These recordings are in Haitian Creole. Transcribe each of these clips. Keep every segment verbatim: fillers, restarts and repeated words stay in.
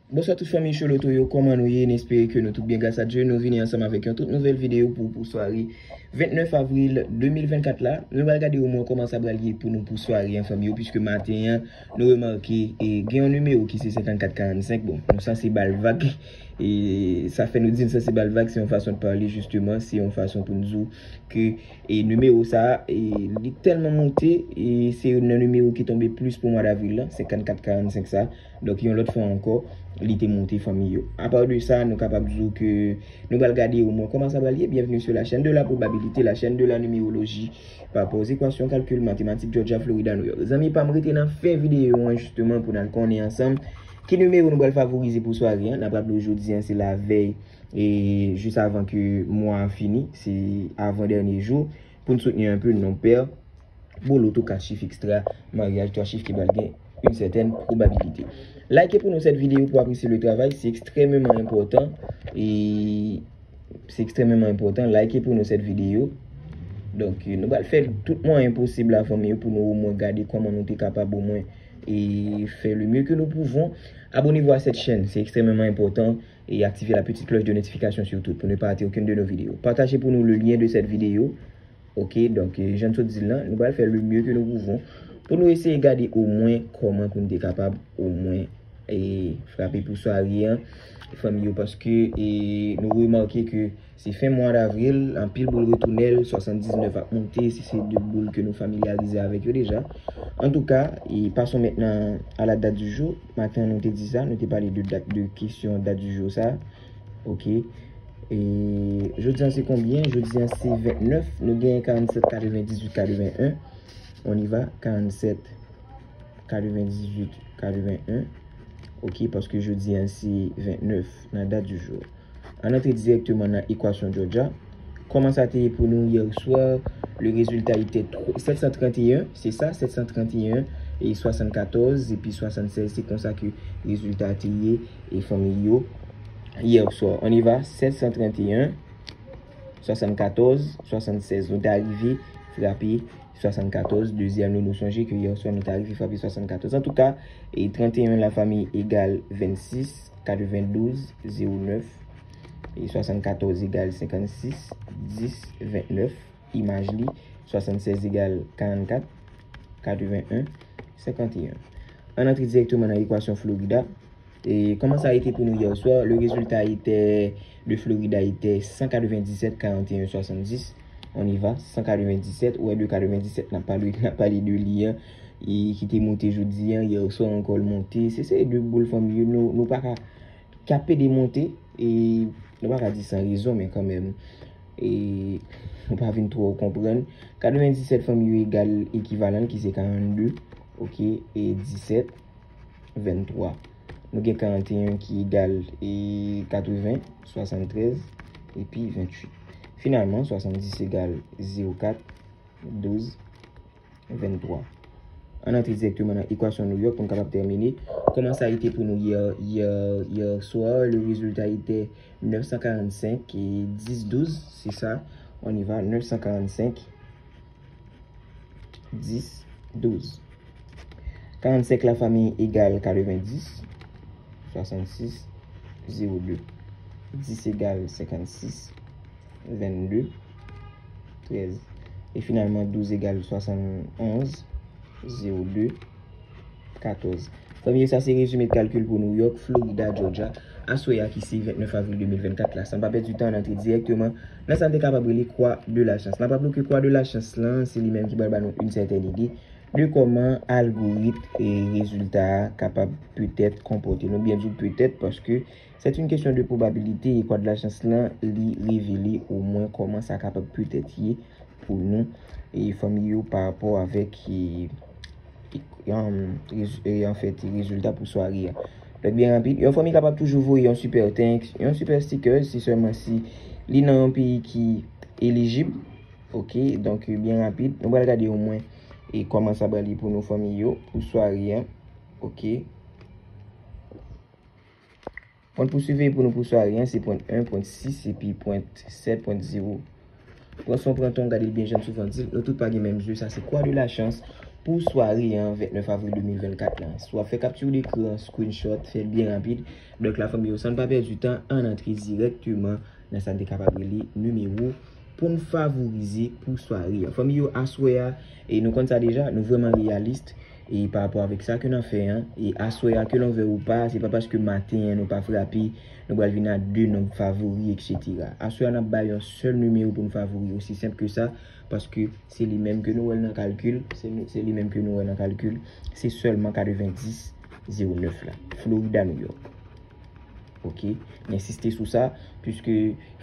Bonswa tout fanmi Choloto yo, kòman nou ye? N espere ke nou tout byen gras a Dye. Nou vini ansanm avèk yon tout nouvèl videyo pou, pou sware vennèf avril de mil vennkat la. Nou pral gade omwen kòman sa pral ye pou nou pou sware an fanmi yo, piske maten an, nou remake, e, gen yon nimewo ki se senkannkat karannsenk. Bon, nou sanse ba l vag. E sa fè nou di n sanse ba l vag, se yon fason de pale, jisteman, se yon fason pou n di w ke, e, nimewo sa a, e, li tèlman monte, e se youn nan nimewo ki tonbe plis pou mwa davril la, senkannkat karannsenk sa. Donk, yon lòt fwa ankò, li te monte fanmi yo. Apa de sa, nou kapab di w ke nou pral gade omwen kòman sa pral ye. Bienvenue sur la chaîne de la probabilité, la chaîne de la numérologie, pa rapò aux équations, calcul, mathématiques, Georgia, Florida, New York. Zanmi pa m, rete nan fen videyo an, jisteman, pou n al konnen ansanm ki nimewo nou pral favorize pou sware an. N ap raple w jodi an, se lavèy, e jis avan ke mwa an fini, se avan dènye jou, pou n soutni un peu non pè. Bolo, tou kat chif ekstra, maryaj, twa chif ki pral gen une certaine probabilité. Like pou nou cette vidéo pou apresye le travay, se ekstrèmeman enpòtan. E se ekstrèmeman enpòtan, like pou nou cette vidéo. Donk, nou pral fè tout mwayen posib la, fanmi yo, pou nou omwen gade kòman nou te kapab omwen e fè le mieux que nous pouvons. Abonnez-vous à cette chaîne, c'est extrêmement important. Et activez la petite cloche de notification surtout pour ne pas rater aucune de nos vidéos. Partagez pour nous le lien de cette vidéo. Ok, donk, e, jan n sot di l lan, nou pral fè le mieux que nous pouvons pou nou eseye gade omwen kòman pou n te kapab omwen, e, frape pou sware an, fanmi yo, paske, e, nou remake ke se fen mwa davril, anpil boul retounèl, swasanndiznèf ap monte, se, se de boul ke nou familyarize avèk yo deja. Antouka, e, passons maintenant à la date du jour. Maten, nou te di sa, nou te pale de dat, de kesyon dat du jour sa. Ok. E jodi an se konbyen? Jodi an se vennèf. Nou genyen karannsenk, katrevendizuit, katreven en. On y va. Karannsenk, katrevendizuit, katreven en. Ok, paske jodi an se vennèf nan dat du jour. Ann antre dirèkteman nan ekwasyon Georgia. Kòman sa te ye pou nou yè swa? Le résultat était tro- sept cent trente et un, c'est ça, sept cent trente et un et soixante-quatorze, epi swasannsèz, se konsa ke rezilta a te ye, e fanmi yo, yè swa. On y va, sept cent trente et un, soixante-quatorze, soixante-seize. Nou ta rive frape soixante-quatorze, dezyèm nou, nou sonje ke yè swa nou ta rive frape soixante-quatorze. Antouka, e trente et un la fanmi egal vennsis, katrevendouz, zewo nèf, e swasannkatòz egal senkannsis, dis, vennèf, imaj li, swasannsèz egal karannkat, katreven en, senkanteyen. Ann antre dirèkteman nan ekwasyon Florida. E kòman sa rete pou nou yè swa? Le résultat était de Florida était cent quatre-vingt-dix-sept, quarante et un, soixante-dix. On y va, cent quatre-vingt-dix-sept, ou wè de katrevendiset, n ap pale, n ap pale de li an, e ki te monte jodi an, yè swa ankò l monte. Se, se de boul fanmi yo, nou, nou pa ka, ki ap pede monte, e nou pa ka di san rezon, men kanmenm, e nou pa vin twò konprann. Katrevendiset fanmi yo egal ekivalan l ki se karannde, ok, e disèt, venntwa. Nou gen karanteyen ki egal, e, katreven, swasanntrèz, epi venntuit. Finalman, swasanndis egal zewo kat, douz, venntwa. Ann antre dirèkteman nan ekwasyon New York pou n kapab tèmine. Kòman sa rete pou nou yè, yè, yè swa? Le résultat était neuf cent quarante-cinq et dix, douze, c'est ça. On y va, neuf cent quarante-cinq, dix, douz. Karannsenk la fanmi egal katrevendis, swasannsis, zewo de. Dis egal senkannsis, vennde, trèz. E finalman, douz egal swasannonz, zewo de, katòz. Fanmi yo, sa se rezime kalkil pou New York, Florida, Georgia, aswè a ki se vennèf avril de mil vennkat la. San pa pèdi tan, ann antre dirèkteman nan sa n te kapab rele kwa de la chans. N ap raple w ke kwa de la chans lan, se li menm ki pral ba nou yon sètèn ide de kòman algorit e rezilta a kapab petèt konpòte. Nou byen di w petèt paske c'est une question de probabilité e kwa de la chans lan, li revele omwen kòman sa kapab petèt ye pou nou e fanmi yo pa rapò avèk e, e, um, rez- e, anfèt, rezilta pou sware a. Donk, byen rapid, yon fanmi kapab toujou voye yon super thanks, yon super stickers, se sèlman si li nan yon peyi ki elijib. Ok, donk, byen rapid, nou pral gade omwen e kòman sa pral ye pou nou fanmi yo, pou sware an. Ok. Pwen pou siveye pou nou pou sware an, se pwen en, pwen sis, epi pwen sèt, pwen zewo. Pran son, pran tan, gade l byen, jan m souvan di l, nou tout pa gen menm je, sa se kwa de la chans. Pou sware an, vennèf avril de mil vennkat la. Si w ap fè capture d'écran, screenshot, fè l byen rapid. Donk la, fanmi yo, san n pa pèdi tan, ann antre dirèkteman nan sa n te kapab rele nimewo pou n favorize pou sware an. Fanmi yo, aswè a, e nou konn sa deja, nou vrèman reyalis, e pa rapò avèk sa ke n ap fè an, e aswè a, ke l anvè ou pa, se pa paske maten an nou pa frape, nou pral vin a de nonb favori, etsetera. Aswè a, n ap bay yon sèl nimewo pou n favori, osi senp ke sa, paske se li menm ke nou wè l nan kalkil, se, se li menm ke nou wè nan kalkil, se sèlman katrevendis zewo nèf la. Florida, New York. Ok, m ensiste sou sa, piske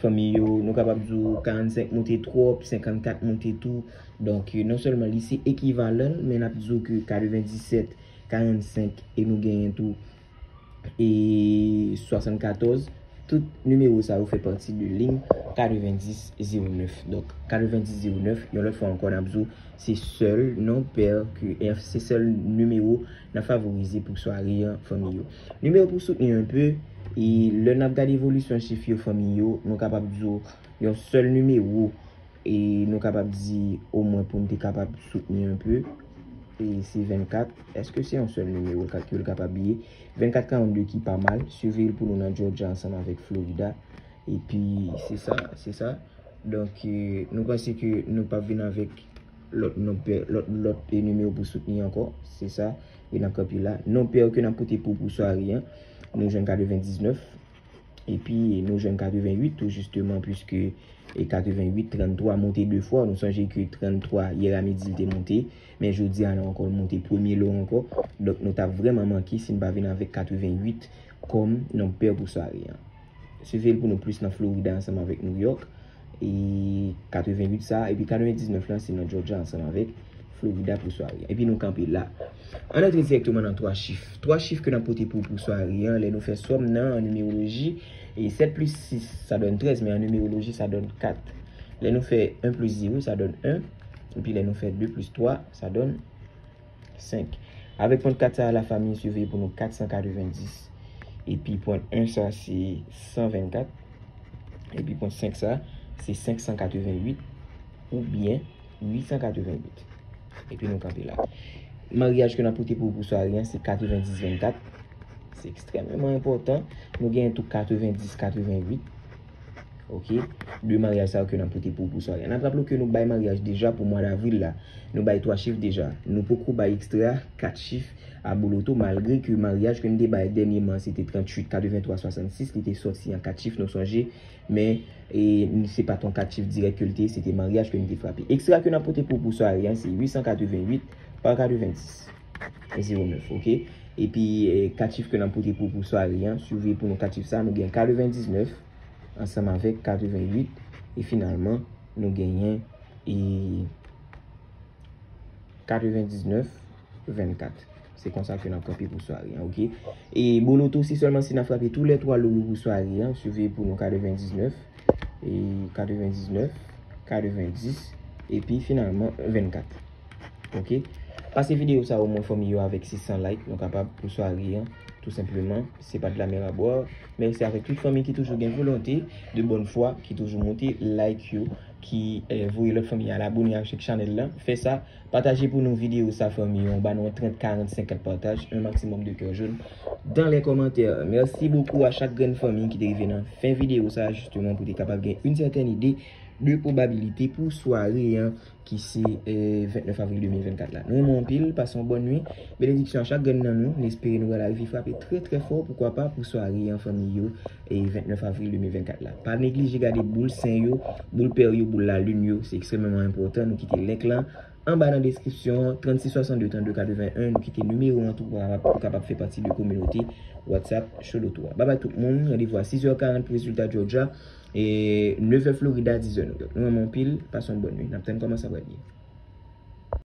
fanmi yo, nou kapab di w karannsenk monte twòp, senkannkat monte tou. Donk, non sèlman li se ekivalan l, men n ap di w ke katrevendisèt, karannsenk, e nou genyen tou e swasannkatòz, tout nimewo sa yo fè pati de liy katrevendis zewo nèf. Donk, katrevendis zewo nèf, yon lòt fwa ankò, n ap di w, se sèl non pè ke, e, se sèl nimewo n ap favorize pou sware an, fanmi yo. Nimewo pou soutni un peu, e lè n ap gade evolisyon chif yo, fanmi yo, nou kapab di w yon sèl nimewo, e nou kapab di omwen pou n te kapab soutni un peu, e se vennkat. Èske se yon sèl nimewo ke l kapab ye? Vennkat karannde ki pa mal. Siveye l pou nou nan Georgia ansanm avèk Florida. Epi, se sa, se sa. Donk, e, nou panse ke nou p ap vin avèk lòt nonb pè, lòt, lòt, e, nimewo pou soutni ankò. Se sa. E n ap kanpe la. Nonb pè ke n ap pote pou, pou sware an, nou jwenn katrevendiznèf. Epi, nou jwenn katrevenwit tou, jisteman, piske, e, katrevenwit, tranntwa monte de fwa. Nou sonje ke tranntwa, yè a midi, l te monte. Men jodi a, nou ankò monte premye lo ankò. Donk, nou t ap vrèman manke si n pa vin avèk katrevenwit kòm nonb pè pou sware an. Siveye l pou nou plis nan Florida ansanm avèk New York. E katrevenwit sa, epi katrevendiznèf lan, se nan Georgia ansanm avèk Florida pou sware an. Epi nou kanpe la. Ann antre dirèkteman nan twa chif. Twa chif ke n ap pote pou, pou sware an, lè nou fè sòm nan an nimeroloji, e sèt plis sis, sa donn trèz, men an nimeroloji, sa donn kat. Lè nou fè en plis zewo, sa donn en. Epi lè nou fè de plis twa, sa donn senk. Avèk pwen kat sa a, lafanmi, siveye pou nou katsankatrevendis. Epi pwen en sa, se sanvennkat. Epi pwen senk sa, se senksankatrevennwit oubyen uitsankatrevennwit. Epi nou kanpe la. Maryaj ke n ap pote pou, pou sware an, se katrevendis vennkat. Se ekstrèmeman enpòtan. Nou genyen tou katrevendis katrevennwit. Ok? De maryaj sa yo ke n ap pote pou, pou sware an. N ap raple w ke nou bay maryaj deja pou mwa davril la. Nou bay twa chif deja. Nou poko bay ekstra kat chif a Boloto, malgre ke maryaj ke n te bay dènyèman, se te tranntuit katreventwa swasannsis, li te sòti an kat chif, nou sonje. Men, e, se pa t yon kat chif dirèk ke l te ye, se te maryaj ke n te frape. Ekstra ke n ap pote pou, pou sware an, se uitsankatrevennwit pa katrevendis. E zewo nèf, ok? Epi, e, kat chif ke n ap pote pou, pou sware an, siveye pou nou kat chif sa, nou gen katrevendiznèf ansanm avèk katrevenwit, e finalman, nou genyen, e, katrevendiznèf vennkat. Se konsa ke n ap kanpe pou sware an, ok? E Boloto, se sèlman si n ap frape toulètwa lo yo pou sware an, siveye pou nou katrevendiznèf, e katrevendiznèf, katrevendis, epi finalman vennkat. Ok? Pase videyo sa omwen fanmi yo avèk sis san like, nou kapab pou sware an, tou senpleman. Se pa de la mer à boire. Mèsi avèk tout fanmi ki toujou gen volonte, de bonne foi, ki toujou moute like yo, ki, eh, voye lòt fanmi al abone avèk chanèl la. Fè sa, pataje pou nou videyo sa fanmi yo, ba nou trant, karant, senkant pataj, un maximum de cœur jaune dans les commentaires. Mèsi bokou a chak grenn fanmi ki te rive nan fen videyo sa, jisteman, pou te kapab gen yon sètèn ide de pwobabilite pou sware an ki se, eh, vennèf avril de mil vennkat la. Nou renmen w anpil, pase yon bòn nwi. Benediksyon a chak grenn nan nou. Nou espere nou pral rive frape trè, trè fò, poukwa pa, pou sware an fanmi yo, e vennèf avril de mil vennkat la. Pa neglije gade boul sen yo, boul pè yo, boul lalin yo. Se ekstrèmeman enpòtan. Nou kite link lan anba nan deskripsyon an, trannsis swasannde trannde katreven en. Nou kite nimewo an tou pou kapab, pou kapab fè pati de kominote WhatsApp Choloto a. Babay tout moun. Randevou a sis è karant pou rezilta Georgia. E nevè Florida, dizè New York. Nou renmen w anpil. Pase yon bòn nwi. N ap tann kòman sa pral ye.